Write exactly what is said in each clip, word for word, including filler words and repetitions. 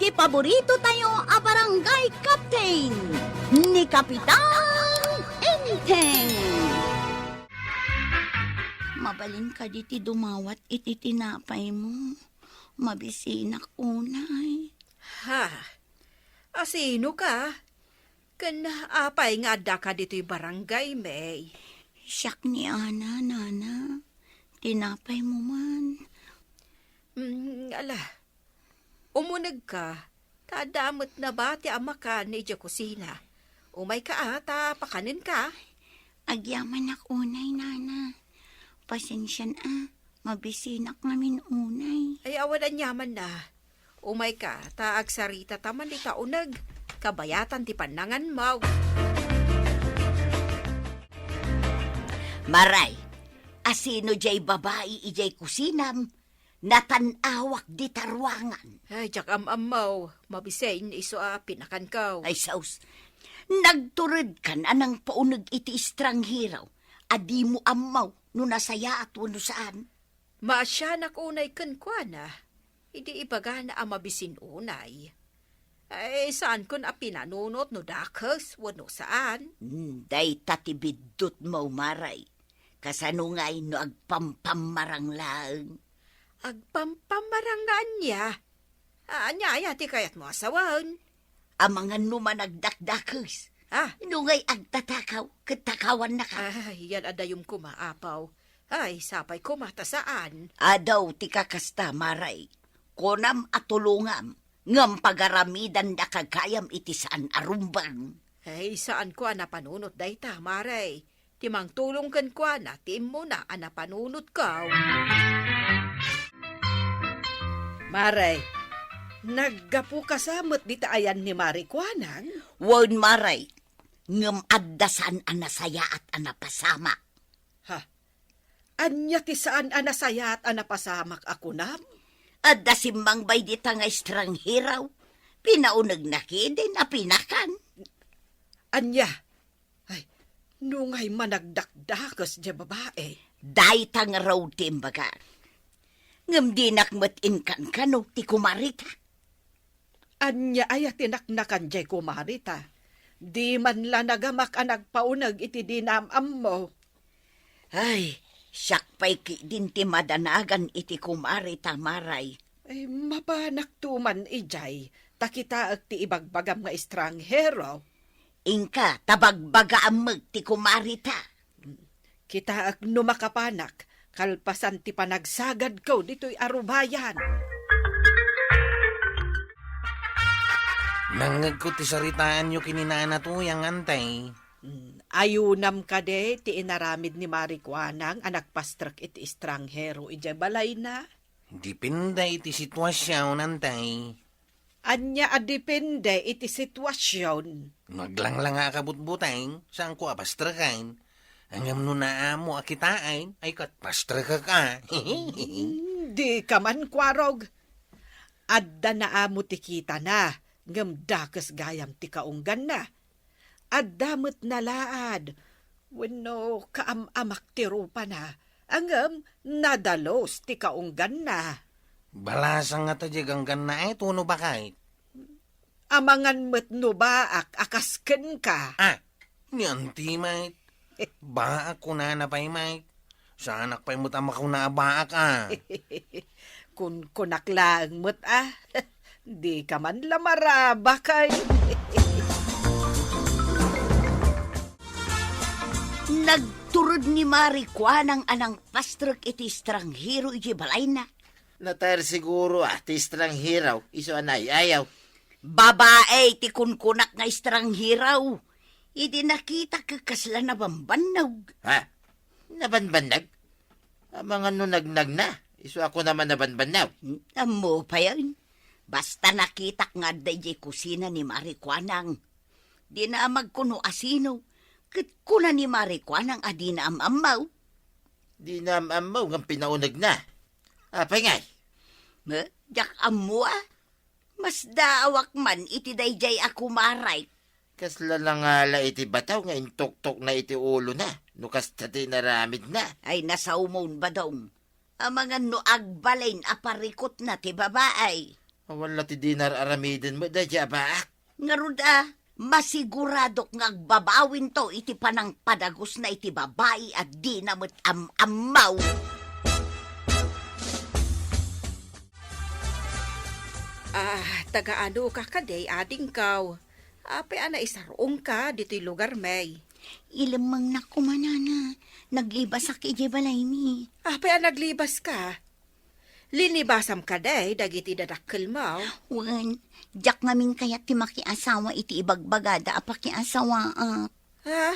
Ti paborito tayo a barangay captain, ni Kapitan Enteng. Mabalin kadi ti dumawat iti tinapay mo? Mabisinak unay. Ha? Asino ka? Ken apay nga addaka ditoy barangay, May? Siak ni Ana, Nana. Tinapay mo man. Mm, ala, umuneg ka, ta adda met nabati a makan idiay kusina. Umay ka, a, ta pakanen ka. Agyamanak unay, Nana. Pasensian, a. Mabisinak ngamin unay. Ay, awan aniaman na. Umay ka, ta agsarita ta man dita uneg. Kabayatan ti pannangan mo. Maray, asino jay babai idiay kusinam? Natan-awak dita ruangan. Ay, diak am-ammo. Mabisin isu a pinakanko. Ay, sus. Nagturedkan a nangpauneg iti estranghero a dimo ammo no nasayaat wenno saan. Maasianak unay kenkuana, idi ibagana a mabisin unay. Ay, saankon a pinanunot no dakes wenno saan. Hmm, dayta ti biddutmo, Maray. Kasano ngay no agpampammarang laeng? Agpampammarang nga ania? A-, ania aya ti kayatmo a sawen? Amangan no managdakdakes. Ah. No ngay agtatakaw, ket takawannaka. Ay, yan a dayum koma, apaw. Ay, sapay koma ta saan. Adu ti kakasta, Maray. Kunam a tulongam, ngem pagaramidanda gayam iti saan a rumbeng. Ay, saanko a napanunot dayta, Maray. Ti mangtulong kenkuana ti immuna a napanunotko. Maray, naggapuka sa met dita ayan ni Maray Kuanang? Wen, Maray, ngem adda saan a nasayaat a napasamak. Ha? Ania ti saan a nasayaat a napasamak a kunam? Adda simmangbay dita nga estranghero. Pinaunegna ketdin a pinakan. Ania? Ay, no ngay managdakdakes diay babai. Dayta ngarud ti imbagak. Ngem dinak met inkankano ti kumarita. Ania aya ti naknakan diay kumarita? Di man la nagamak a nagpauneg iti dinam-ammo. Ay, siak pay ketdin ti madanagan iti kumarita, Maray. Ay, mapanakto man idiay, ta kitaek ti ibagbagam nga estranghero. Inka, ta bagbagaam met ti kumarita. Kitaek no makapanak, kalpasan ti panagsagadko ditoy arubayan. Nangngegko ti saritaanyo ken ni Nana Tuyang, Antay. Mm, ayunam kadi ti inaramid ni Maray Kuanang a nagpastrek iti estranghero idiay balayna? Depende iti situasion, Antay. Ania a depende iti situasion? No aglanglanga a kabutbuteng, saanko a pastreken. Ngem no naamo a kitaen, ay ket pastrekek a. Mm, dika man kuarog. Adda naamo ti kitana, ngem dakes gayam ti kaungganna. Adda met nalaad wenno kaam-amak ti rupana, ngem nadalus ti kaungganna. Balasang ngata diay gangganna, ay, tuno baket? Amangan met no baak a kas kenka. Ah, ni Auntie Mike. Baak kunana pay, Mike. Saanak pay met a makuna a baak, a. Kunkunak laeng met, a. Dika man la marabak, ay. Nagtured ni Maray Kuanang a nangpastrek iti estranghero iti balayna. Nater siguro, a, ti estranghero, isu a naay-ayaw. Babai ti kunkunak nga estranghero. Idi nakitak, kasla nabambannog. Ha? Nabambannog? Amangan no nagnagna, isu a kunam a nabambannog. Hmm, ammo payen. Basta nakitak nga adda idiay kusina ni Maray Kuanang. Dina amagkuno asino, ket kuna ni Maray Kuanang a dina am-ammo. Dina am-ammo ngem pinaunegna. Apay ngay? Eh, diak ammo, a. Masdaawak man iti daydiay a kumarek. Kasla la nga la iti bataw nga intuktokna iti ulona no kasta ti inaramidna. Ay, nasaomon, Badong. Amangan no agbalin a parikutna ti babai. Wala ti dinar aramiden met daydi a baak. Ngarud a, masiguradok nga agbabawinto iti panangpadagusna iti babai a dina met am-ammaw. Ah, taga-ano ka kadi, adingkaw? Apay a naisar-ongka ditoy lugarmi? Ilemmengnak koma, nana. Naglebasak idiay balaymi. Apay a naglebaska? Linibasam kadi dagiti dadakkelmo? Wen, diak ngamin kayat ti makiasawa iti ibagbagada a pakiasawaak. Ha?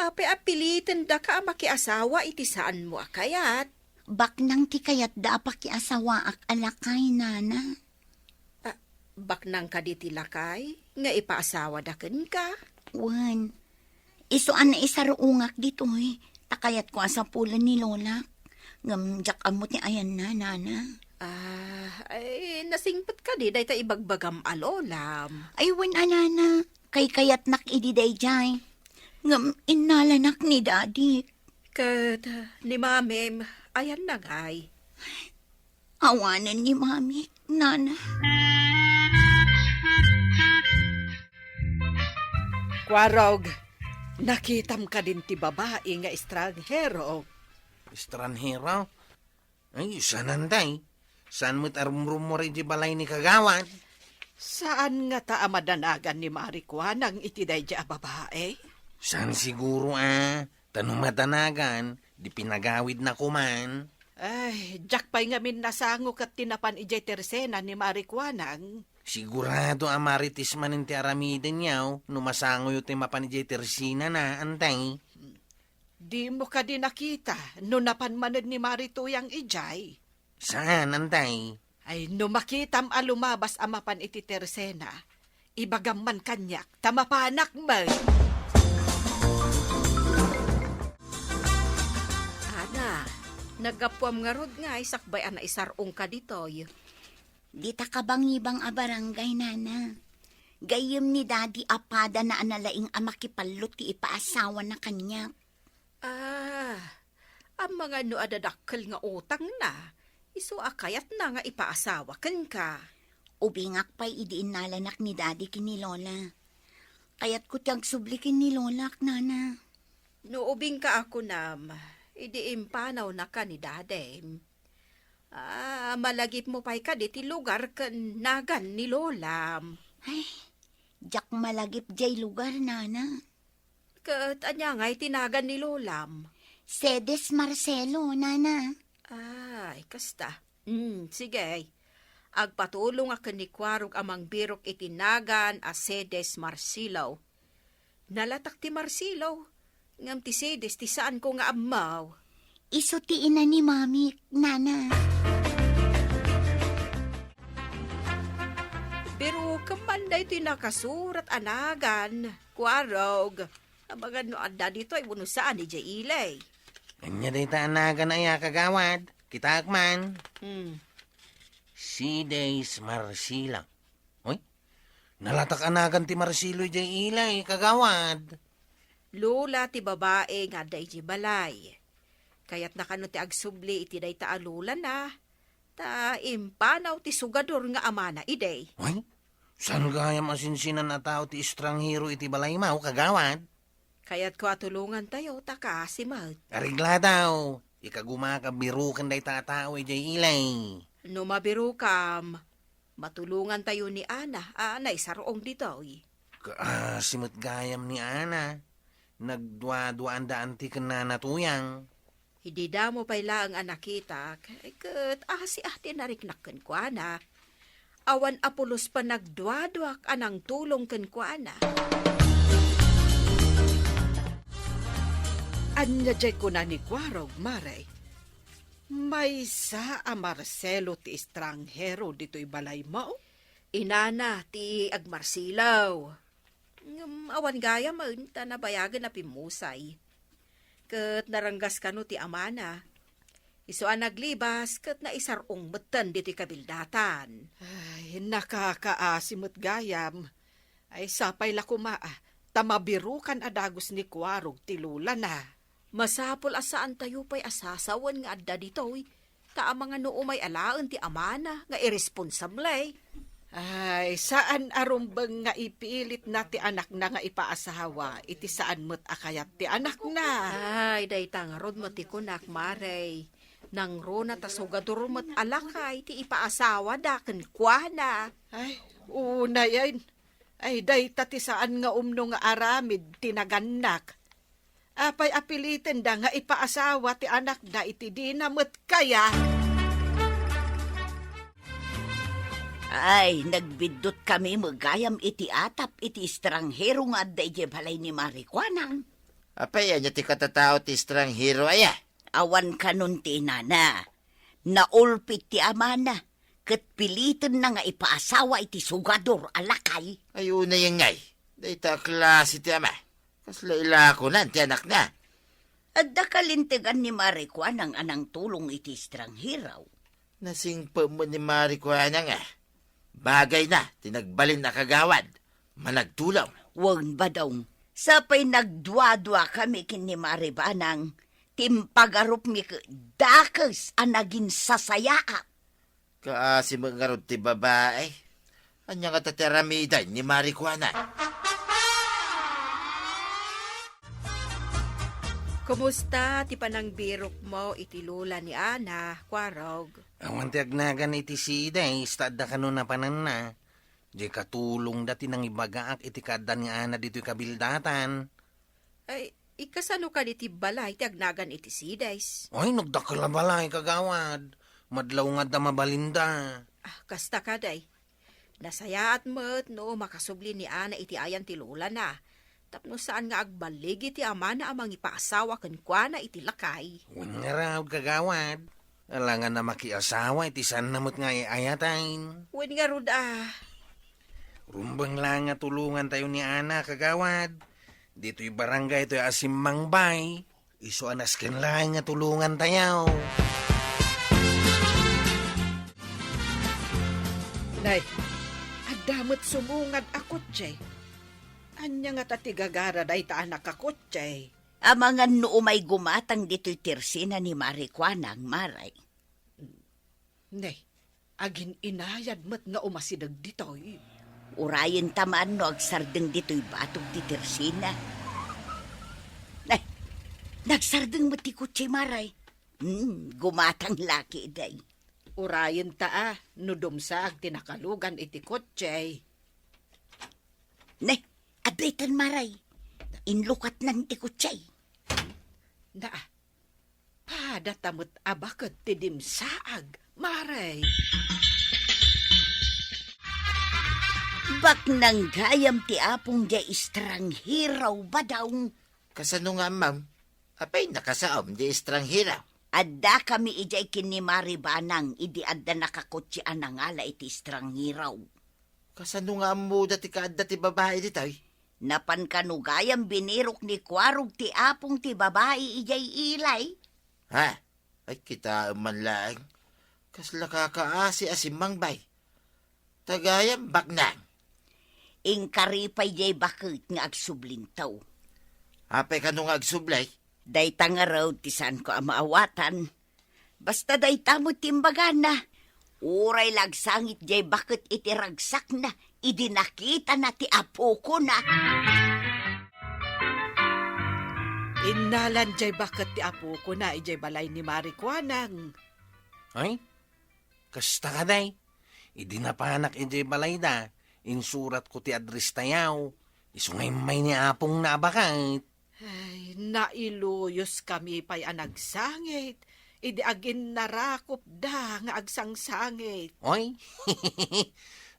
Apay a pilitendaka a makiasawa iti saanmo a kayat? Baknang ti kayatda a pakiasawaak a lakay, nana. Ah, baknang kadi ti lakay nga ipaasawada kenka? Wen, isu a naisar-ongak ditoy, ta kayatko a sapulen ni Lolak. Ngem diak ammo ti ayanna, nana. Ah, ay, nasingpet kadi dayta ibagbagam a lolam? Ay, wen a, nana. Kaykayatnak idi daydiay. Ngem innalanak ni Daddy. Ket, ah, ni Mamim, ayanna ngay? Awanen ni Mami, nana. Kuarog, nakitam kadin ti babai nga estranghero? Estranghero? Ay, saan, antay? Saan met a rumrummuar iti balay ni Kagawad? Saan ngata a madanagan ni Mari Kuanang iti daydi a babai? Saan siguro a, ta no madanagan, di pinagawidna koman. Ay, diak pay ngamin nasango ket ti napan idiay tersena ni Mari Kuanang. Sigurado a marites manen ti aramidenyo no masangoyo ti mapan idiay tersenana, antay. Dimo kadi nakita no napan manen ni Mari Tuyang idiay? Saan, antay. Ay, no makitam a lumabas a mapan iti tersena, ibagam man kaniak, ta mapanak met. Ana, naggapuam ngarud ngay sakbay a naisar-ongka ditoy? Dita kabangibang a barangay, nana. Gayyem ni Daddy a padana a nalaing a makipallo ti ipaasawana kaniak. Ah, amangan no adda dakkel nga utangna, isu a kayatna nga ipaasawa kenka. Ubingak pay idi innalanak ni Daddy ken ni Lola. Kayatko ti agsubli ken ni Lolak, nana. No ubingka a kunam, idi impanawnaka ni Dadim. Ah, malagipmo pay kadi ti lugar ken nagan ni Lolam? Ay, diak malagip diay lugar, nana. Ket ania ngay ti nagan ni Lolam? Sedes Marcelo, nana. Ay, kasta. Hmm, sige. Agpatulongak ken ni Kuarog a mangbirok iti nagan a Sedes Marcelo. Nalatak ti Marcelo, ngem ti Sedes ti saanko nga ammaw. Isu ti ina ni Mamik, nana. Birokem man daytoy nakasurat a nagan, Kuarog. Amangan no adda ditoy wenno saan idiay ili. Ania dayta a nagan aya, kagawad? Kitaek man. Hmm. Sedes Marcelo. Uy, nalatak a nagan ti Marcelo idiay ili, kagawad. Lola ti babai nga adda idiay balay. Kayatna kano ti agsubli iti dayta a lolana, ta impanaw ti sugador nga amana idi. Uy, saan gayam a sinsinan a tao ti estranghero iti balaymo, kagawad? Kayatko a tulongantayo ta kaasi met. Areglataw, ikagumak a biroken dayta a tao idiay ili. No mabirokam, matulongantayo ni Ana a naisar-ong ditoy. Kaasi met gayam ni Ana. Nagduaduaanda anti ken Nana Tuyang. Idi damo pay laeng a nakitak, ket asi a ti nariknak kenkuana. Awan a pulos panagduaduak a nangtulong kenkuana. Ania diay kuna ni Kuarog, Mare? Maysa a Marcelo ti estranghero ditoy balaymo? Inana ti agmarsilaw. Ngem awan gayamen ta nabayagen a pimmusay. Ket naranggas kano ti amana. Isu a naglibas ket naisar-ong metten ditoy kabildatan. Ay, nakakaasi met gayam. Ay, sapay la koma, ah, ta mabirokan a dagus ni Kuarog ti lolana. Masapul a saantayo pay a sasawen nga adda ditoy. ta amangan no umay alaen ti amana nga irresponsable. Ay, saan a rumbeng nga ipilitna ti anakna nga ipaasawa iti saan met a kayat ti anakna. Ay, dayta ngarud met ti kunak, Mare. Nangruna ta sugador met a lakay ti ipaasawada kenkuana. Ay, unayen. Ay, dayta ti saan nga umno nga aramid ti nagannak. Apay a pilitenda nga ipaasawa ti anakda iti dina met kayat? Ay, nagbiddut kami met gayam iti atap iti estranghero nga adda idiay balay ni Mare Kuanang. Apay, ania ti katatao ti estranghero aya? Awan kanon ti inana. Naulpit ti amana, ket pilitenna nga ipaasawa iti sugador a lakay. Ay, unayen ngay, dayta a klase ti ama. Kasla ilakonan ti anakna. Adda kalintegan ni Mare Kuanang a nangtulong iti estranghero. Nasingpet met ni Mare Kuanang a bagayna ti nagbalin a kagawad, managtulong. Wen, Badong, sapay nagduadua kami ken ni Mare Banang, ti impagarupmi ket dakes a nagin sasayaat. Kaasi met ngarud ti babai. Ania ngata ti aramiden ni Mare Kuana? Kumusta ti panangbirokmo iti lola ni Ana, Kuarog? Awan ti agnagan iti sides, ta adda kano napananna. Diay katulongda ti nangibagaak iti kaadda ni Ana ditoy kabildatan. Ay, ikasano kadi ti balay ti agnagan iti sides? Ay, nagdakkel a balay, kagawad. Madlaw nga adda mabalinda. Ah, kasta kadi. Nasayaat met no makasubli ni Ana iti ayan ti lolana, tapno saan nga agballigi ti amana a mangipaasawa kenkuana iti lakay. Wen ngarud, kagawad. Alangan a makiasawa iti saanna met nga ay-ayaten. Wen ngarud a. Rumbeng laeng nga tulongantayo ni Ana, kagawad. Ditoy barangay toy a simmangbay. Isu a nasken laeng nga tulongantayo. Nay, adda met sumungad a kotse. Ania ngata ti gagara dayta a nakakotse? Amangan no umay gumatang ditoy tersena ni Mare Kuanang, Mare. Ne, agin-inayad met nga umasideg ditoy. Urayenta man no agsardeng ditoy batog ti tersena. Ne, nagsardeng met ti kotse, Mare. Hmm, gumatang la ketdi. Urayenta a no dumsaag ti nakalugan iti kotse. Ne, adda itan, Mare. Inlukatnan ti kotse. Na, padata met a baket ti dimsaag, Mare. Baknang gayam ti apong diay estranghero, Badong. Kasano nga ammom? Apay nakasaom diay estranghero? Adda kami idiay ken ni Mare Banang idi adda nakakotse a nangala iti estranghero. Kasano nga ammoda ti kaadda ti babai ditoy? Napan kano gayam binirok ni Kuarog ti apong ti babai idiay ilay? Ha? Ay, kitaem man laeng. Kasla kakaasi a simmangbay. Ta gayam baknang. Inkari pay diay baket nga agsublinto. Apay kano nga agsubli? Dayta ngarud ti saanko a maawatan. Basta dayta met ti imbagana. Uray la agsangit diay baket iti ragsakna, idi nakitana ti apokona. Innalan diay baket ti apokona idiay balay ni Mare Kuanang. Ay, kasta kadi. Idi napanak idiay balayda, insuratko ti address tayo. Isu nga immay ni apongna a baket. Ay, nailuyos kami pay a nagsangit, idi aginnarakopda nga agsangsangit. Oy,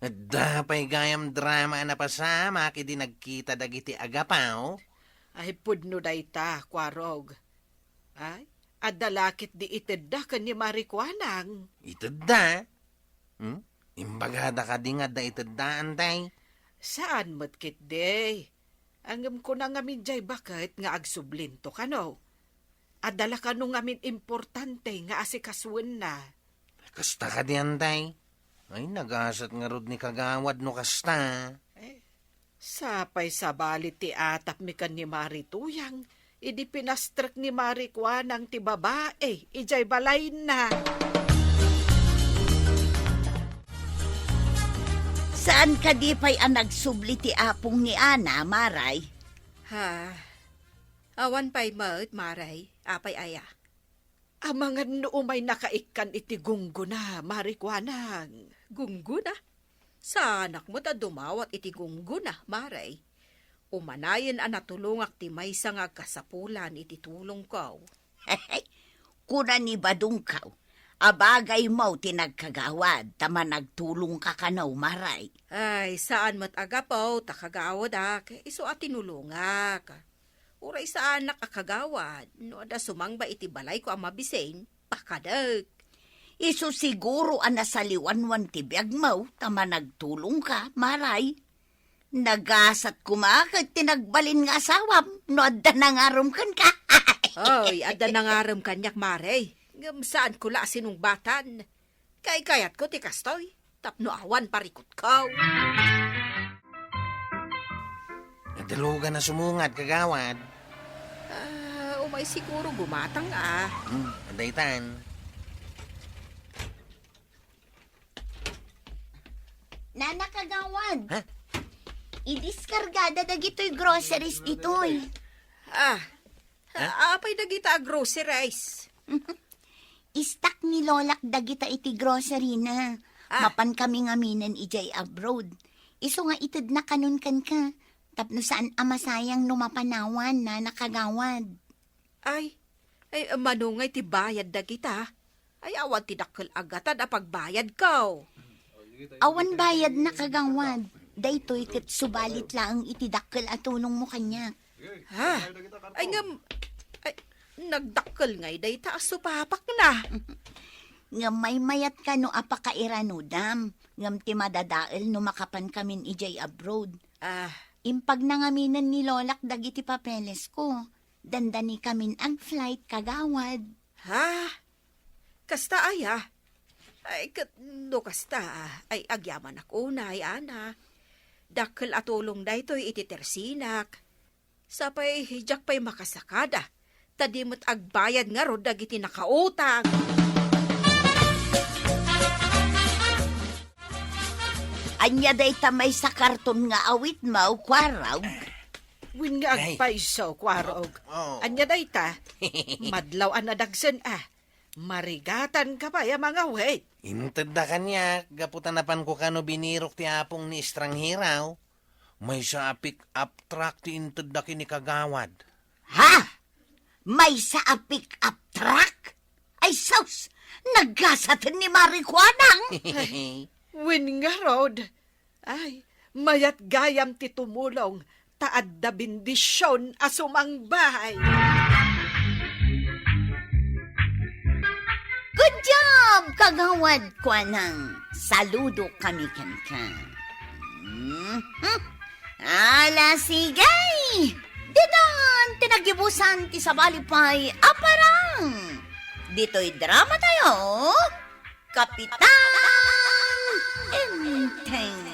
adda pay gayam drama a napasamak idi nagkita dagiti agapaw. Ay, pudno dayta, Kuarog. Ay, adda la ketdi itedda ken ni Mare Kuanang. Itedda? Hmm? Imbagada kadi nga adda itedda, Antay? Saan met ketdi. Ngem kuna ngamin diay baket nga agsublinto kano. Adda la kano ngamin importante nga asikasuenna. Kasta kadi, Antay? Ay, nagasat ngarud ni kagawad no kasta. Eh, sapay sabali ti atapmi ken ni Mare Tuyang, idi pinastrek ni Mare Kuanang ti babai idiay balayna. Saan kadi pay a nagsubli ti apong ni Ana, Maray? Ha? Awan pay met, Maray. Apay aya? Amangan no umay nakaikkan iti gunggona, Mari Kuanang. Gunggona? Saanak met a dumawat iti gunggona, Maray. Umanayen a natulongak ti maysa nga agkasapulan iti tulongko. Kuna ni Badongkaw, abagaymo ti nagkagawad ta managtulongka kano, Maray. Ay, saan met a gapu ta kagawadak, isu a tinulongak. Uray saanak a kagawad, no adda sumangba iti balayko a mabisin, pakadek. Isu siguro a nasaliwanwan ti biagmo ta managtulongka, Maray. Nagasat koma ket ti nagbalin nga asawam no adda nangarem kenka. Oy, adda nangarem kaniak, Maray. Ngem saanko la a sinungbatan. Kaykayatko ti kastoy, tapno awan parikutko. Nadalugan a sumungad, kagawad. Ah, umay siguro gumatang, ah. Hmm, adda itan. Nana, kagawad. Ha? Idiskargada dagitoy groceries ditoy. Ah, ha? Apay dagita a groceries? Istak ni Lolak dagita iti grocery na. Ah. Mapan kami ngaminen idiay abroad. Isu nga itedna kanon kenka. Tapno saan a masayang no mapanawan, Nana, kagawad. Ay, ay, mano ngay ti bayad dagita? Ay, awan ti dakkel a gatad a pagbayadko. Awan bayad na, kagawad. Daytoy ket subalit laeng iti dakkel a tulongmo kaniak. Ha? Ay, ngem, ay, nagdakkel ngay dayta a supapak na. Ngem maymayat kano a pakairanudam, ngem ti madadael no makapan kamin idiay abroad. Ah. Impag na ngaminen ni Lolak dagiti papelesko. Dandani kamin ag-flight, kagawad. Ha? Kasta aya? Ay, ket no kasta, ay agyamanak unay, Ana. Dakkel a tulong daytoy iti tersinak. Sapay, diak pay makasakada, ta di met agbayad ngarud dagiti nakautang. Ania dayta maysa karton nga awitmo, Kuarog? Wen nga Ay. Agpayso, Kuarog. Oh. Ania dayta? Madlaw a nadagsen, ah. Marigatanka pay a mangawit. Intedda kaniak, gapu ta napanko kano binirok ti apong ni estranghero. Maysa a pick-up truck ti intedda ken ni kagawad. Ha? Maysa a pick-up truck? Ay sus! Naggasaten ni Mari Kuanang! Wen ngarud. Ay, mayat gayam ti tumulong, ta adda bendision a sumangbay. Good job, Kagawad Kuanang. Saludo kami kenka. Mhm. Ala, sige! Ditan ti nagibusan ti sabali pay a parang. Ditoy drama tayo, Kapitan Enteng.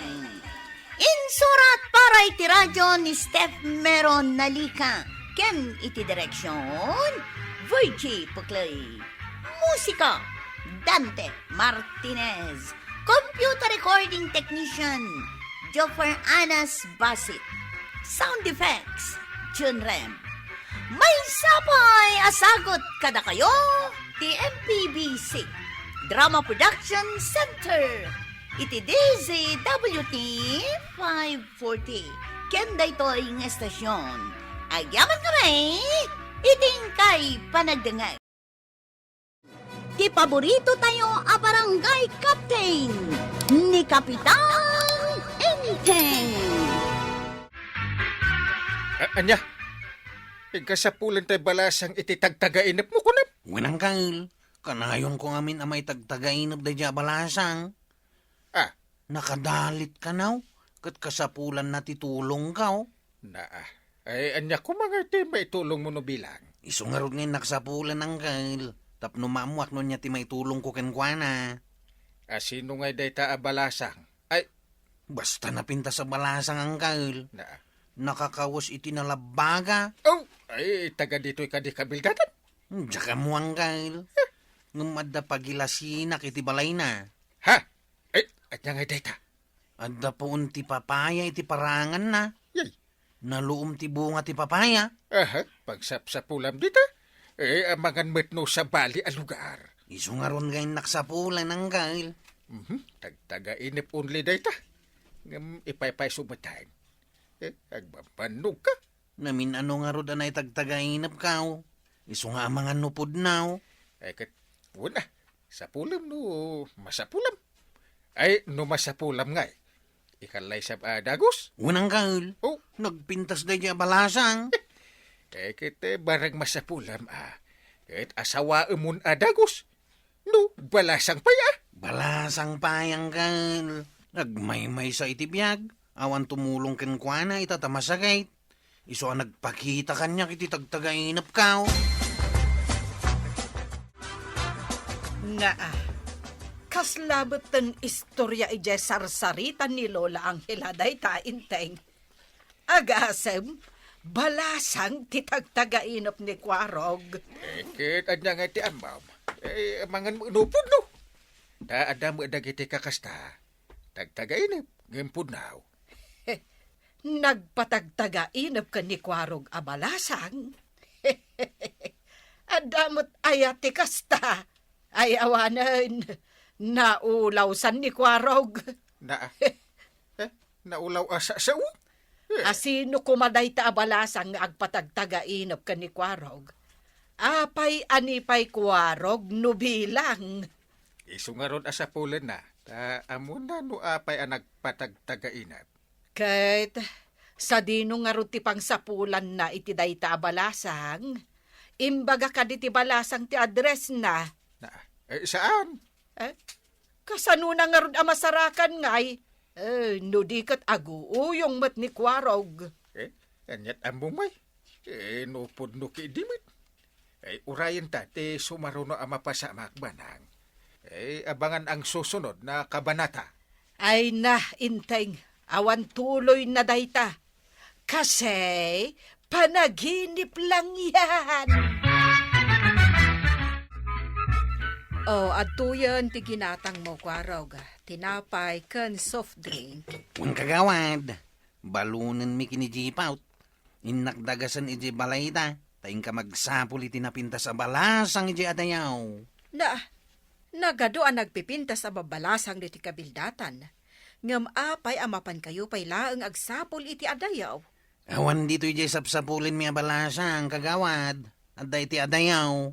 Insurat para iti radyo ni Steph Meron Nalica ken iti direksyon, Virgie Puclay. Musika, Dante Martinez. Computer recording technician, Joffer Anas Basit. Sound effects, Jun Rem. Maysa pay a sagut kadakayo ti M P B C Drama Production Center iti D Z W T five forty. Ken daytoy nga estasyon, agyaman kami iti inkay panagdengngeg. Ti paborito tayo a barangay captain, ni Kapitan Enteng. A-, ania? Igkasapulan tay balasang iti tagtagainepmo, kunam? Wen, Angkel. Kanayonko ngamin a maitagtagainep daydiay a balasang. Ah. Nakadalit kano, ket kasapulanna ti tulongko. Naa. Ay, ania koma nga ti maitulongmo no bilang? Isu ngarud nga innak sapulan, Angkel. Tapno maammoak no ania ti maitulongko kenkuana. A, sino ngay dayta a balasang? Ay. Basta napintas a balasang, Angkel. Naa. Nakakawes iti nalabbaga. Oh, ay, taga ditoy kadi kabilgatan? Diak ammo, Angkel. Ngem adda pagilasinak iti balayna. Ha? Ay, ania ngay dayta? Adda puon ti papaya iti paranganna. Yay. Naluom ti bunga ti papaya. Aha, pagsapsapulam dita. Eh, amangan met no sabali a lugar. Isu ngarud nga innak sapulan, Angkel. Mhm, tagtagainep only dayta. Ngem ipaypayso metten. Eh, agbambannog ka. Namin-ano ngarud a naitagtagainep, kaw? Isu nga amangan no pudnaw. Ay, ket, wen a, sapulem no masapulam. Ay, no masapulam ngay, ikallay sab a dagus? Wen, Angkel. Oh. Nagpintas daydi a balasang. Eh, ket, eh, bareng masapulam a. Ket asawaemon a dagus. No, balasang pay a. Balasang pay, Angkel. Nagmaymaysa iti biag. Awan tumulong kenkuana ita ta masakit. Isu a nagpakita kaniak iti tagtagainep, kaw. Nga, ah, kasla metten istorya idiay sarsarita ni Lola Angela dayta, Inteng. Agasem, balasang ti tagtagainep ni Kuarog. Eh, ket ania nga ti ammom? Eh, amangan met no pudno. Ta adda met dagiti kakasta. Tagtagainep, ngem pudnaw. Nagpatagtagainep ken ni Kuarog a balasang. Adda met aya ti kasta. Ay, awanen, naulawsan ni Kuarog. Na, eh, naulaw a sa-, sao? Eh. Asino koma dayta a balasang nga agpatagtagainep ken ni Kuarog? Apay a ni pay Kuarog no bilang? Isu ngarud a sapulenna, ta ammona no apay a nagpatagtagainep. Ket sadino ngarud ti pangsapulanna iti dayta a balasang? Imbaga kadi ti balasang ti addressna? Na, eh, saan? Eh, kasanona ngarud a masarakan ngay? Eh, no di ket aguuyong met ni Kuarog. Eh, aniat ammom ngay? Eh, no pudno ketdi met. Eh, urayenta ti sumaruno a mapasamak, Manang. Eh, abangan ang susunod na kabanata. Ay na, Inteng, awan tuloy na dayta. Kasi, panaginip lang yan. Oh, adtoyen ti ginatangmo, Kuarog. Tinapay ken soft drink. Wen, kagawad. Balonenmi ken ni Jipaut. Innak dagasen idiay balayda, ta inka magsapul iti napintas a balasang idiay adayaw. Na, nagadu a nagpipintas a babalasang ditoy kabildatan. Ngem apay a mapankayo pay laeng agsapul iti adayaw? Awan ditoy diay sapsapulenmi a balasang, kagawad. Adda iti adayaw.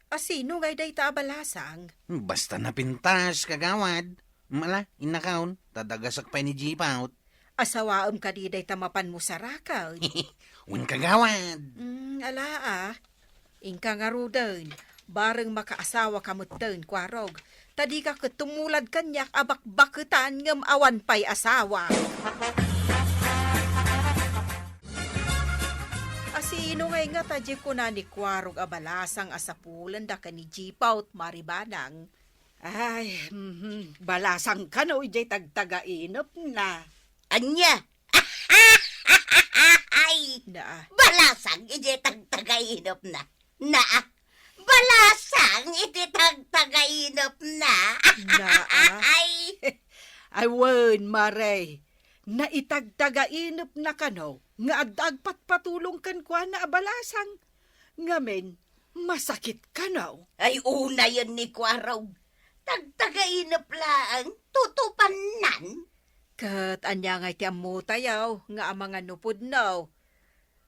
Asino ngay dayta a balasang? Basta napintas, kagawad. Mala, innakaon, ta dagasek pay ni Jipaut. Asawaem kadi dayta mapanmo saraken? Wen, kagawad. Mm, ala a. Inka ngaruden, bareng makaasawaka metten, Kuarog. Ta dika ket tumulad kaniak a bakbaketan ngem awan pay asawa. Asino ngay ngata diay kuna ni Kuarog a balasang a sapulenda ken ni Jipaut, Mari Manang? Ay, mhm, balasang kano idiay tagtagainepna. Ania? Ay! Naa. Balasang idiay tagtagainepna. Naa. Balasang iti tagtagainepna. Naa. Ay! Ay, wen, Mare. Naitagtagainepna kano nga adda agpatpatulong kenkuana a balasang. Ngamin, masakit kano. Ay, unayen ni Kuarog. Tagtagainep laeng, tutupannan. Ket ania ngay ti ammotayo nga amangan no pudno?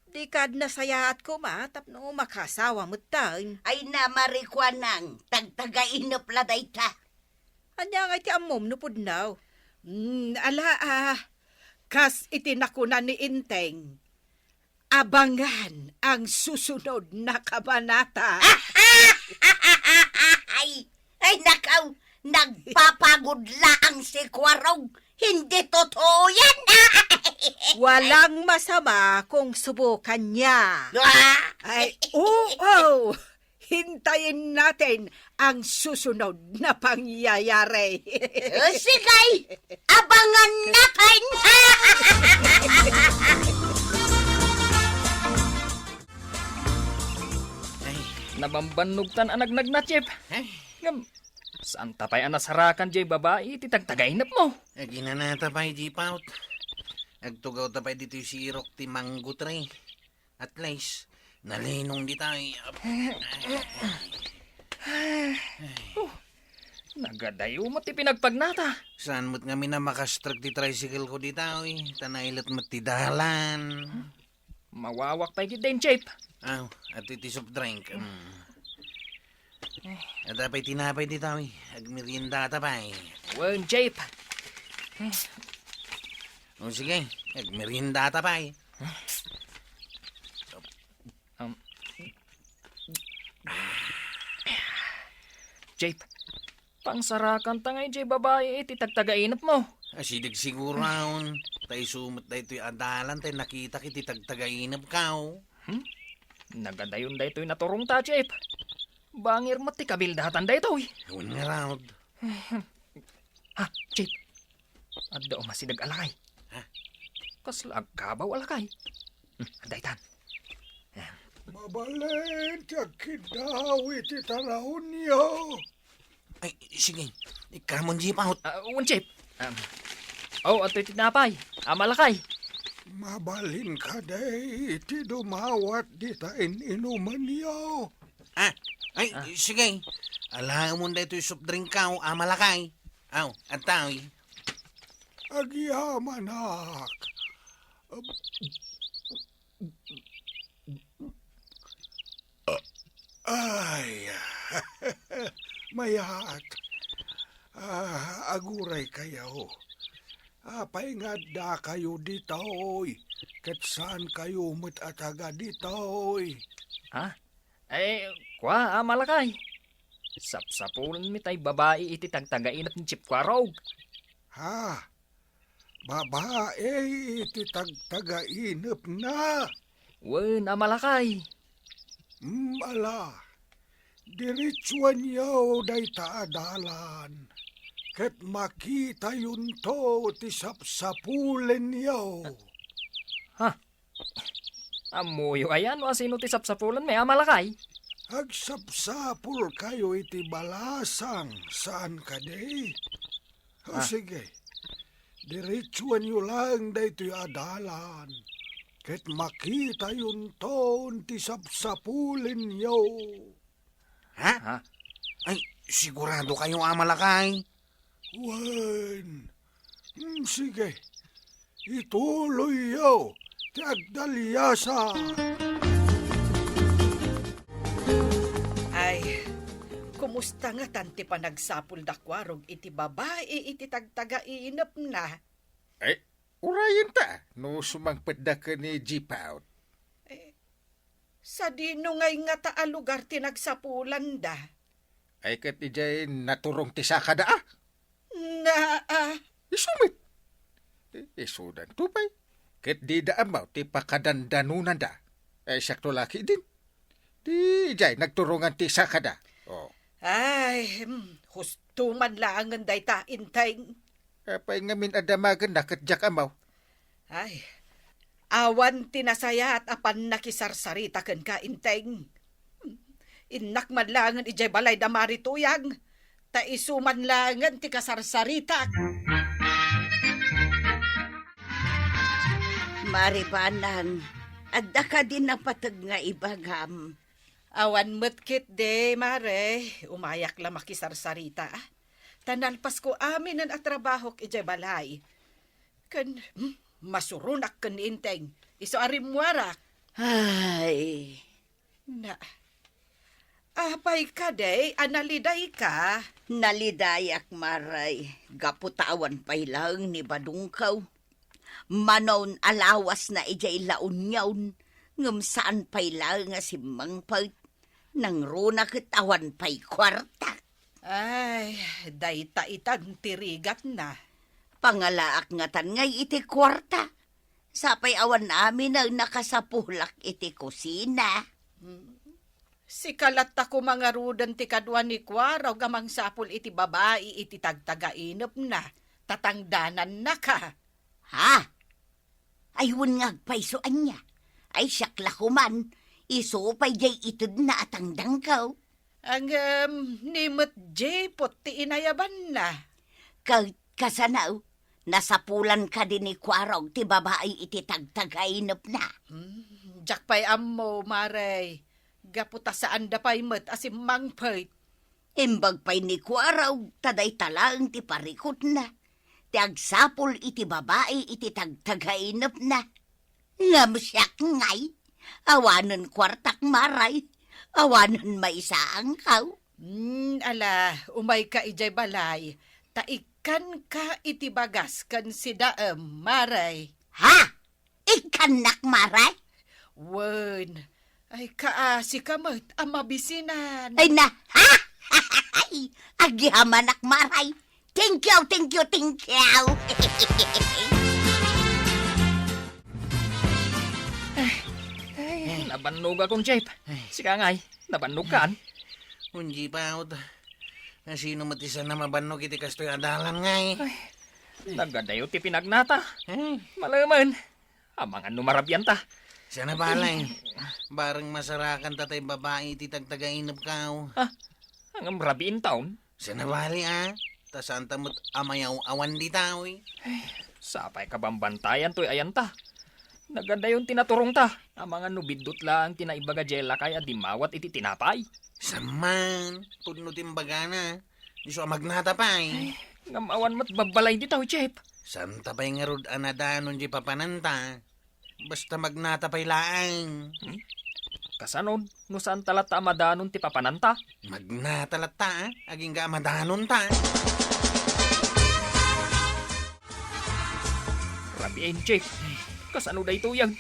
Di kad nasayaat koma tapno makaasawa metten. Ay, na, Mari Kuanang, tagtagainep la dayta. Ania ngay ti ammom no pudno? Hmm, ala a, kas iti nakuna ni Inteng, abangan ang susunod na kabanata. Ay, ay, nakaw, nagpapagod laang si Kuarog. Hindi totoo yan. Walang masama kung subukan niya. Ah! Ay, oo. Hintayin natin ang susunod na pangyayari. Eh, sige, abangan natin. Ay. Nabambannog tan a nagnagna, Chief. Ay. Ngem, Saanta pay a nasarakan jay babai iti tagtagainepmo? Aginanata pay, Jeep Out. Agtugawta pay ditoy sirok ti mango tree. At least, nalinong ditoy. Oh, nagadayo met ti pinagpagnata. Saan met ngamin a makastrek ti tricycle ko ditoy, ta nailet met ti dalan. Mawawak pay ketdin, Jeep. Aw, at iti soft drink. Mm. Adda pay tinapay ditoy. Agmeriendata pay. Wen, Jeep. O sige, agmeriendata pay. Um, Jeep, pangsarakanta ngay jay babai iti tagtagainepmo. Asideg siguron, ta isu met daytoy a dalan tay nakitak iti tagtagainepko. Hmm? Nagadayon daytoy naturongta, Jeep. Bangir met ti kabildatan daytoy. Wen ngarud. Ha, Jeep. Adda umasideg a lakay. Ha? Kasla agkabaw a lakay. Hmm, adda itan. Mabalin ti agkiddaw iti taraonyo. Ay, sige. Ikkamon, Jeep Out. Ah, wen, Jeep. Um, oh, adtoy tinapay. Ama lakay. Mabalin kadi ti dumawat dita in-inumanyo? Ah, ay, ah, sige. Alaemon daytoy soft drink ko, ama lakay. Aw, adtoy. Agyamanak. Ay, mayat. Ah, aguray kayo. Apay nga adda kayo ditoy? Ket saan kayo met a taga ditoy? Ha? Eh, kua, ama lakay. Sapsapulenmi tay babai iti tagtagainep ni Chief Kwarog. Ha? Babai iti tagtagainepna? Wen, ama lakay. Mm, ala, diretsuanyo dayta a dalan, ket makitayonto ti sapsapulenyo. Ha? Ammoyo aya no asino ti sapsapulenmi, ama lakay? Agsapsapulkayo iti balasang, saan kadi? O, ah, sige. Diretsuanyo laeng daytoy a dalan, ket makitayonton ti sapsapulenyo. Ha? Ha? Ay, sigurado kayo, ama lakay? Wen. Hmm, sige. Ituloyyo ti agdaliasa. Ay, kumusta ngatan ti panagsapulda, Kwarog, iti babai iti tagtagainepna? Ay, urayenta no sumangpetda ken ni Jeep Out. Eh, sadino ngay ngata a lugar ti nagsapulanda? Ay, ket idiay naturong ti sakada, a? Na, a? Isu met. I-, isudanto pay. Ket dida ammo ti pakadandanonanda. Ay, siakto la ketdin. Ti idiay nagturongan ti sakada. Oh. Ay, hmm, husto man laengen dayta, Enteng. Apay ngamin a damagenna ket diak ammo? Ay, awan ti nasayaat a pannakisarsarita kenka, Enteng. Innak man laengen idiay balay da Mari Tuyang, ta isu man laengen ti kasarsaritak. Mari Banang, adda kadi napateg nga ibagam? Awan met ketdi, Mare. Umayak la makisarsarita, a. Ta nalpasko aminen a trabahok idiay balay. Ken, hmm, masuronak ken ni Enteng. Isu a rimmuarak. Ay. Na, apay kadi a nalidayka? Nalidayak, Mare, gapu ta awan pay laeng ni badongko. Mano a lawasna idiay La Union, ngem saan pay laeng a simmangpet. Nangruna ket awan pay kuarta. Ay, dayta itan ti rigatna. Pangalaak ngatan ngay iti kuarta. Sapay awan aminen a nakasapulak iti kusina. Hmm. Sika latta koma ngaruden ti kadua ni Kuarog a mangsapul iti babai iti tagtagainepna, ta tangdanannaka. Ha? Ay, wen nga agpayso ania? Ay, siak la koman, isu pay diay itedna a tangdanko. Ngem ni met Jepot ti inayabanna. Ket kasano, nasapulan kadi ni Kuarog ti babai iti tagtagainepna? Hmm, diak pay ammo, Mare. Gapu ta saanda pay met a simmangpet. Imbag pay ni Kuarog ta dayta laeng ti parikutna ti agsapul iti babai iti tagtagainepna. Ngem siak ngay, awanen kuartak, Mare, awanen maisaankaw. Hmm, ala, umayka idiay balay, ta ikkanka iti bagas ken sidaem, Mare. Ha? Ikkannak, Mare? Wen, ay kaasika met a mabisinan. Ay na, ha? Agihamanak, Mare. Thank you, thank you, thank you. Ay, nabannogakon, Jeff. Sika ngay, nabannogkan? Unji pa, ot. Sino met ti saan a mabannog iti kastoy a dalan ngay? Ay, nagadayo ti pinagnata. Ay. Malemen. Amangan no marabianta. Saan a bale. Bareng masarakanta tay babai iti tagtagainepkaw. Ah, ngem rabiintaon? Saan a bale, a? Ta saanta met a mayaw-awan ditoy. Ay, sapay kabambantayan toy ayanta. Nagadayon ti naturongta. Amangan no biddut laeng ti naibaga diay lakay a dimmawat iti tinapay. Saan man, pudno ti imbagana. Isu a magnata pay. Ay, ngem awan met babbalay ditoy, Jeff. Saanta pay ngarud a nadanon diay papananta. Basta magnata pay laeng. Hmm? Kasano no saanta latta a madanon ti papananta? Magnata latta, a, agingga a madanonta. Rabiin, Jeff. Kasano daytoyen?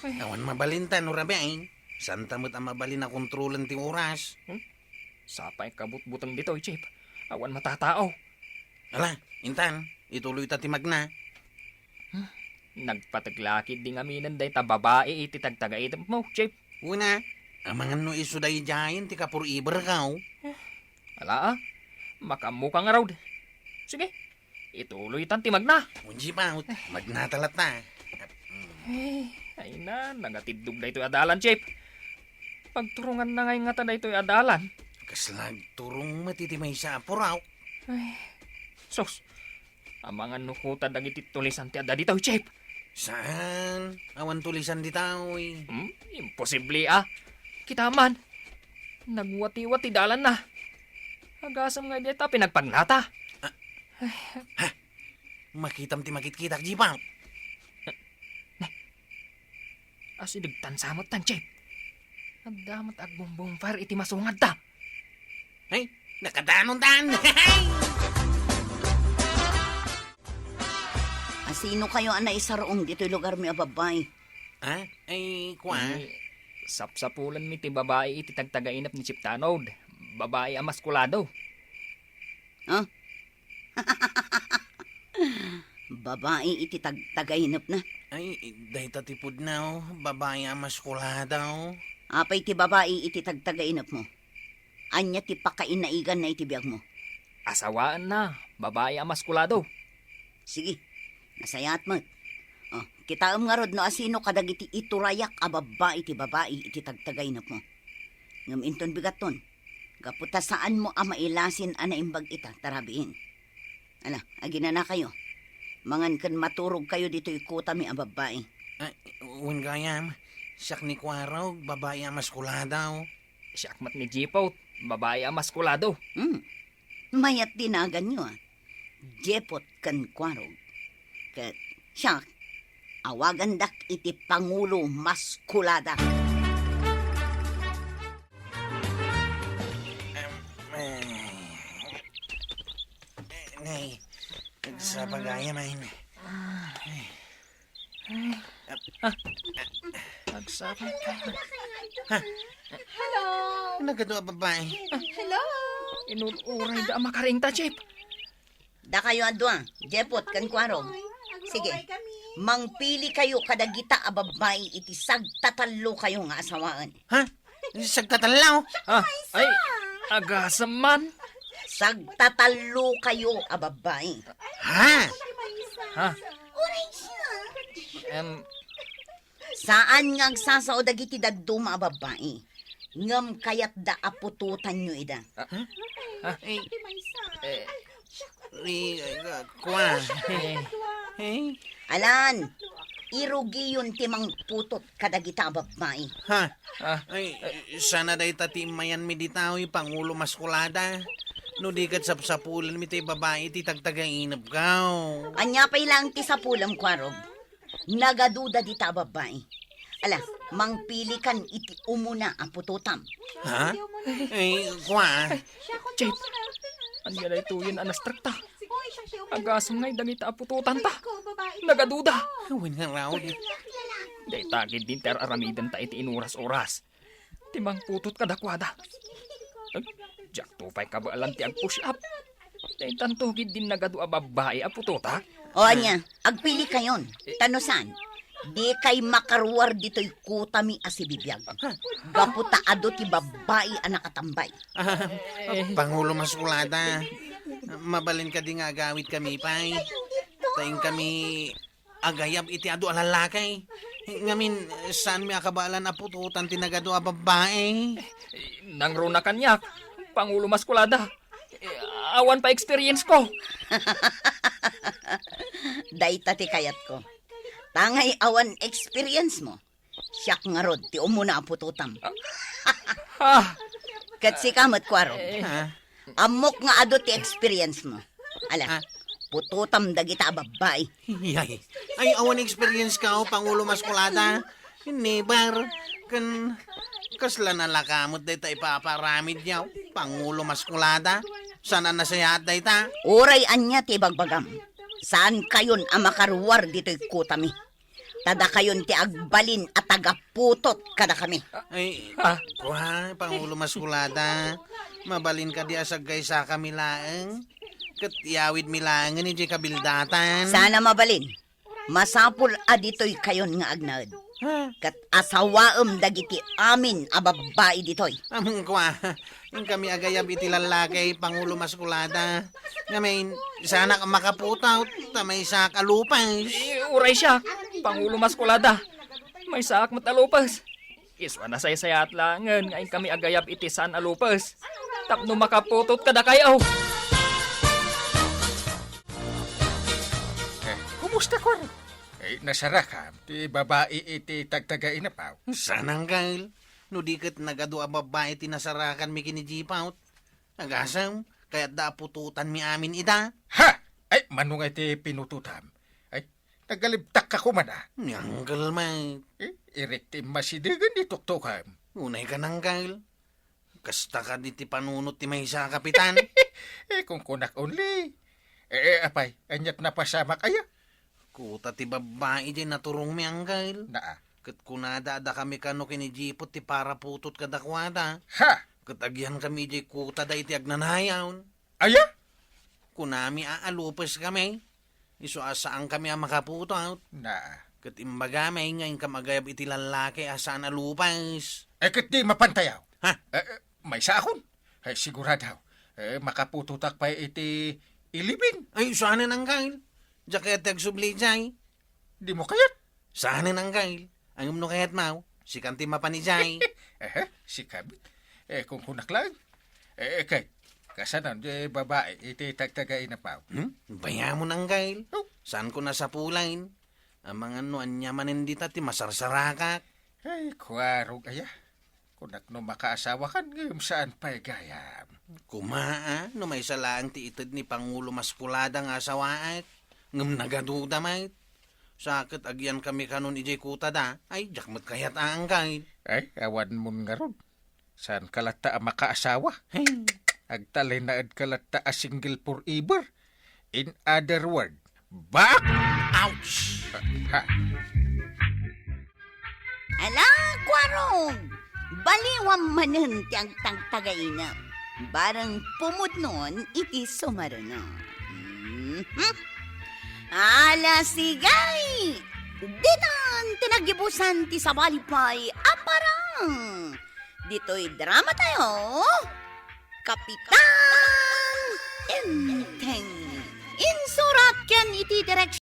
Ay. Awan mabalinta no rabiin. Saanta met a mabalin a kontrolen ti oras. Hmm? Sapay kabutbuteng ditoy, Jeff. Awan matatao. Ala, intan, ituloyta ti magna. Hmm? Nagpateg la ketdi ngaminen dayta babai iti tagtagainepmo, Jeff. Wen a, amangan no isu daydiayen ti ka-foreverkaw. Ala, a. Makaammoka ngarud. Sige, ituloytan ti magna. Unji pa, ot, magnata latta. Ay, ay na, nagatiddog daytoy a dalan, Jeff. Pagturonganna ngay ngata daytoy a dalan. Kasla agturong met iti maysa a puraw. Ay, sus. Amangan no kota dagiti tulisan ti adda ditoy, Jeff. Saan? Awan tulisan ditoy. Hmm? Imposible, a. Kita man. Nagwatiwat ti dalanna. Agasem nga dayta pinagpagnata. Ah. Ay. Ha? Makitam ti makitkitak, Jeff. Ne. Asidegtan sa met tan, Jeff. Adda met agbumbumfire iti masungadta. Ay, nakadanontan. Asino kayo a naisarong ditoy lugarmi a babbai? Ha? Ay, kua? Ni, sapsapulanmi ti babai iti tagtagainep ni Chief Tanod. Babai a maskulado. Ha? Babai iti tagtagainepna? Ay, dayta ti pudno, babai a maskulado. Apay ti babai iti tagtagainepmo? Ania ti pakainaiganna iti biagmo? Asawaenna, babai a maskulado. Sige, nasayaat met. O, kitaem ngarud no asino kadagiti iturayak a babbai ti babai iti tagtagainepmo. Ngem inton bigatton, gapu ta saanmo a mailasin a naimbag ita, ta rabiin. Ala, aginanakayo. Mangan ken maturogkayo ditoy kotami a babbai. Ay, wen gayam, siak ni Kuarog, babai a maskulado. Siak met ni Jipot, babai a maskulado. Hmm. Mayat ti naganyo, a. Jepot ken Kuarog. Ket siak, awagandak iti Pangulo Maskulada. Em, eh, eh, nay, nagsapa gayam. Ah, nagsapa ka. Ha? Hello. Nagadu a babbai. Hello. Inul-uray da a makaringta, Jeff. Dakayo a dua, Jepot ken Kuarog. Sige, mangpili kayo kadagita a babbai iti sagtatallo kayo nga asawaen. Ha? Sagtatallo? Ah, ay, agasem man. Sagtatallo kayo a babbai. Ha? Ha? Em, Saan nga agsasao dagiti dadduma a babbai. Ngem kayatda a putotanyo ida. Ah, ah, eh, eh, eh, kua. Eh, eh. Alan, irugiyon ti mangputot kadagita a babbai. Ha? Ah. Ay, sana dayta ti immayanmi dita, oy, Pangulo Maskulada. No di ket sapsapulenmi ti babai ti tagtagainepko. Ania pay laeng ti sapulem, Kuarog? Nagaduda dita a babbai. Ala, mangpilikan iti umuna a putotam. Ha? Eh, kua? Chet, ania daytoyen a nastrekta? Agasem ngay dagita a putotanta. Nagaduda. Wen nga raw. Dayta gid din ti ar-aramidenta iti inuras-oras. Ti mangputot kadakuada. Eh, diakto pay kabaelan ti agpush up. Daytanto gid din nagadu a babbai a putotak. O ania, agpilikayon. Ta no saan, dikay makaruar ditoy kutami a sibibiag. Gapu ta adu ti babbai a nakatambay. Ah, Pangulo Maskulada, mabalin kadi nga agawidkami pay? Ta inkami agayab iti adu a lallaki. Ngamin, saanmi a kabaelan a putotan ti nagadu a babbai? Nangruna kaniak, Pangulo Maskulada. Eh, awan pay experience ko. Dayta ti kayatko. Tangay awan experience mo. Siak ngarud ti umuna a putotam. Ah. Ket sika met, Kuarog. Eh. Ha? Ammok nga adu ti experience mo. Ala, ah, putotam dagita a babbai. Yay. Ay, awan experience ka, o, Pangulo Maskulada. Never. Ken, kasla nalaka met dayta ipapaaramidyo, Pangulo Maskulada. Saan a nasayaat dayta? Uray ania ti ibagbagam, saankayon a makaruar ditoy kutami. Ta dakayon ti agbalin a tagaputot kadakami. Ay, ah, kua, Pangulo Maskulada. Mabalin kadi a saggaysakami laeng? Ket iyawidmi laengen idiay kabildatan. Saan a mabalin. Masapul a ditoykayon nga agnaed. Ha? Ket asawaem dagiti amin a babbai ditoy. Ammok, kua. Inkami agayab iti lallaki, Pangulo Maskulada. Ngamin, saanak makaputot, ta maysaak a lupes. Eh, uray siak, Pangulo Maskulada. Maysaak met a lupes. Isu a nasaysayaat laengen nga inkami agayab iti saan a lupes. Tapno makaputot kadakayo. Eh, kumusta, Kuarog? Eh, nasarakam ti babai iti tagtagainapaw? Saan, Angkel. No di ket nagadu a babbai ti nasarakanmi ken ni Jipot. Agasem, kayatda a putotanmi amin ida. Ha! Ay, mano nga iti pinutotam? Ay, nagalibtakka koma, a. Ni Angkel met. Eh, irek ti immasidegen ni tuktokem. Unay ka, Angkel. Kasta kadi ti panunot ti maysa a kapitan? Eh, kunkunak only. Eh, eh, apay, aniat napasamak aya? Kuta ti babbai diay naturongmi, Angkel. Naa. Ket kunada a dakami kano ken ni Jipot ti paraputot kadakuada. Ha! Ket agyankami idiay kutada iti agnanayon. Aya? Kunami a alupeskami. Isu a saankami a makaputot. Na. Ket imbagami nga inkam agayab iti lallaki a saan a lupes. Eh, ket di mapantayaw. Ha? Eh, eh, maysaakon. Eh, sigurado. Eh, makaputotak pay iti eleven. Ay, saanen, Angkel. Diak kayat ti agsubli idiay. Dimo kayat? Saanen, Angkel. Ngem no kayatmo, sikan ti mapan idiay. Aha, sika met. Eh, kunkunak laeng. Eh, eh, kay, kasano, di babai, iti tagtagainapaw? Hmm? Bayamon, Angkel. Oh. Saanko a sapulen? Amangan no ania manen dita ti masarsarakak. Ay, Kuarog aya. Kunak no makaasawakan, ngem saan pay gayam. Koma, a, no maysa laeng ti ited ni Pangulo Maskulada nga asawaek, ngem nagaduda met. Sa ket agyankami kanon idiay kutada, ay, diak met kayat a, Angkel. Ay, awanmon ngarud. Saanka latta a makaasawa? Hey. Agtalinaedka latta a single forever. In other word, back! Ouch! Ha? Ala, Kuarog! Baliwam manen ti agtagtagainep. Bareng pumudnon iti sumaruno. Mhm. Ala, sigay! Ditan ti naggibusan ti sabali pay a parang. Ditoy drama tayo, Kapitan Enteng. Insurat ken iti direksyon